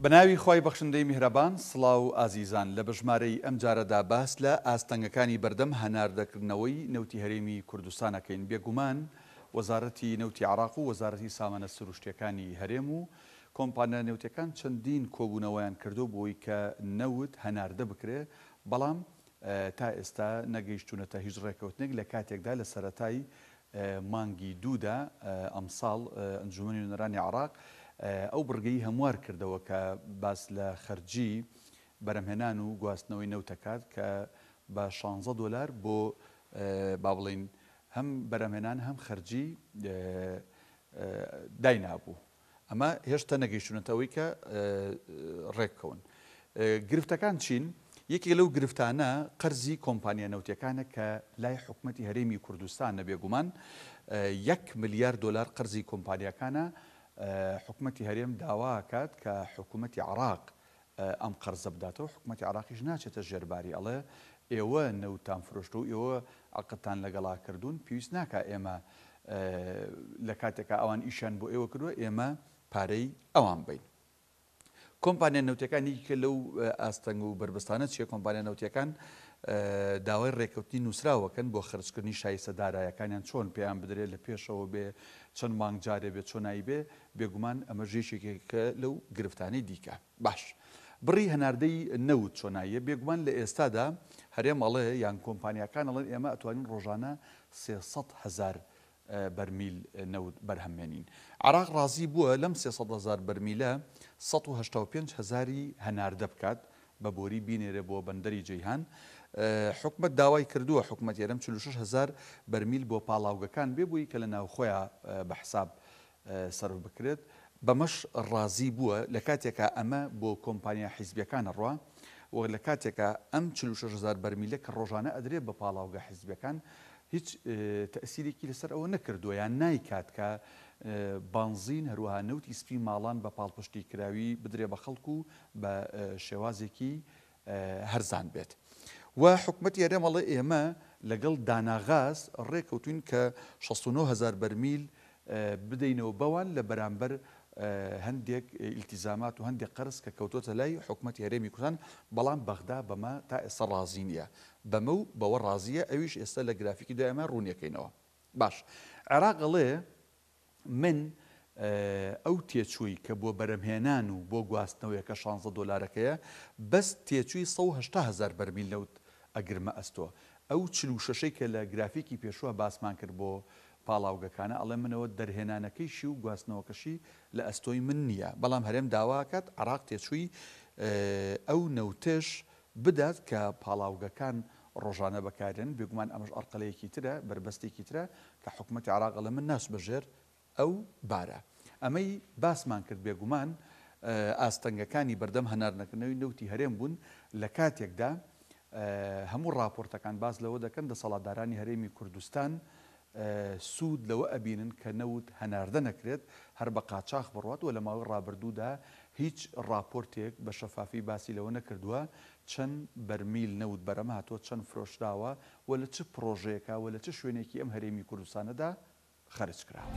بەناوی خوای بەخشندەی میهرەبان سڵاو ئازیزان لە بەژمارەی ئەم جارەدا باس لە ئاستەنگەکانی بەردەم هەناردەکردنەوەی نەوتی هەرێمی کوردستان ئەکەین بێگومان وەزارەتی نەوتی عێراق و وەزارەتی سامانە سروشتیەکانی هەرێم و کۆمپانیا نەوتیەکان چەندین کۆبوونەوەیان کردووە بۆی کە نەوت هەناردە بکرێ بەڵام تا ئێستا نەگەیشتوونەتە هیچ ڕێکەوتنێک لە کاتێکدا لە سەرەتای مانگی دوودا ئەمساڵ ئەنجومەنی نوێنەرانی عێراق ئەو بڕگەی هەموار کردەوە کە باس لە خەرجی بەرهەمهێنان و گواستنەوەی نەوت دەکات کە بە شانزە دۆلار بۆ با بڵێین هەم بەرهەمهێنان هەم خەرجی داینابوو. ئەمە هێشتا نەگەیشتوونەتە ئەوەی کە ڕێکبکەون. گرفتەکان چین؟ یەکێک لەو گرفتانە قەرزی کۆمپانیا نەوتیەکانە کە لای حکومەتی هەرێمی کوردستانە بێگومان یەک ملیار دۆلار قەرزی کۆمپانیاکانە حکومەتی هەرێم داواکات کە حکومەتی عراق ئەم قەرزە بداتەوە حکومەتی عراقیش ناچێتە ژێرباری ئەڵێ ئێوە نەوتتان فرۆشتوە و ئێوە عەقدتان لەگەڵا کردوون پێویست ناکا ئێمە لە کاتێکا ئەوان ئیشیان بۆ ئێوە کردوە ئێمە پارەی ئەوان بەین. کۆمپانیا نەوتیەکان یەکێکە لەو ئاستەنگ و بەربەستانە چیە کۆمپانیا نەوتیەکان داوای ڕێکەوتنی نووسراوەکەن بۆ خەرجکردنی شایستە دارایەکانیان چۆن پێیان بدرێت لە پێشەوە بێ چەند مانگ جارێ بێ چۆنایی بێ بێگومان ئەمەش یەکێکە لەو گرفتانەی دیکە. باش بڕی هەناردەی نەوت چۆناییە؟ بێگومان لە ئێستادا هەرێم ئەڵێ یان کۆمپانیاکان ئەڵێن ئێمە ئەتوانین ڕۆژانە 300 هەزار بەرمیل نەوت بەرهەم بێنین. عێراق ڕازی بووە لەم 300 هەزار بەرمیلە 185 هەزاری هەناردە بکات بە بۆری بینێرێ بۆ بەندەری جەیهان. حکومەت داوای کردووە حکومەتی هەرێم 46 هەزار بەرمیل بۆ پاڵاوگەکان بێ بۆی کە لە ناوخۆیا بە حساب سەرف بکرێت، بەمەش ڕازی بووە، لە کاتێکا ئەمە بۆ کۆمپانیا حیزبیەکان ئەڕوا و لە کاتێکا ئەم 46 هەزار بەرمیلە کە ڕۆژانە ئەدرێ بە پاڵاوگە حیزبیەکان هیچ تەئسیرێکی لەسەر ئەوە نەکردووە یان نایکات کە بانزین هەروەها نەوتی سپی ماڵان بە پاڵپشتی کراوی بدرێ بە خەڵک و بە شێوازێکی هەرزان بێت و حکومەتی هەرێم ئەڵێ ئێمە لەگەڵ داناغاز ڕێکەوتوین کە 69 هەزار بەرمیل بدەینەوە بەوان لە بەرامبەر هەندێک ئیلتیزامات و هەندێک قەرز کە کەوتۆتە لای حکومەتی هەرێمی کوردستان بەڵام بەغدا بەمە تا ئێستا ڕازی نییە بەمە و بەوە ڕازیە ئەویش ئێستا لە گرافیکی دوای ئەمە ڕوونیەکەینەوە باش عێراق ئەڵێ من ئەو تێچووی کە بۆ بەرەمهێنان و بۆ گواستنەوەیە کە شانزە دۆلارەکەیە بەس تێچووی 180 هەزار بەرمیل نەوت ئەگرمە ئەستۆ ئەو 46 ەی کە لە گرافیکی پێشووە باسمان کرد بۆ پاڵاوگەکانە ئەڵێ منەوە دەرهێنانەکەیشی و گواستنەوەکەشی لە ئەستۆی من نییە بەڵام هەرێم داواکات عێراق تێچووی ئەو نەوتەش بدات کە پاڵاوگەکان ڕۆژانە بەکارێن، بێگومان ئەمەش ئەڵقەلەیەکی ترە، بەربەستێکی ترە کە حکومەتی عێراق ئەڵێ من ناچمە ژێر ئەو بارە. ئەمەی باسمان کرد بێگومان ئاستەنگەکانی بەردەم هەناردنەکردنەوەی نەوتی هەرێم بوون لە کاتێکدا هەموو ڕاپۆرتەکان باس لەوە دەکەن دەسەڵاتدارانی هەرێمی کوردستان سوود لەوە ئەبینن کە نەوت هەناردە نەکرێت هەر بە قاچاخ بڕوات و لە ماوەی ڕابردوودا هیچ ڕاپۆرتێک بە شەفافی باسی لەوە نەکردووە چەند بەرمیل نەوت بەرەم هاتووە، چەند فرۆشراوە و لە چ پڕۆژەیەکا و لە چ شوێنێکی ئەم هەرێمی کوردستانەدا خەرج کراوە.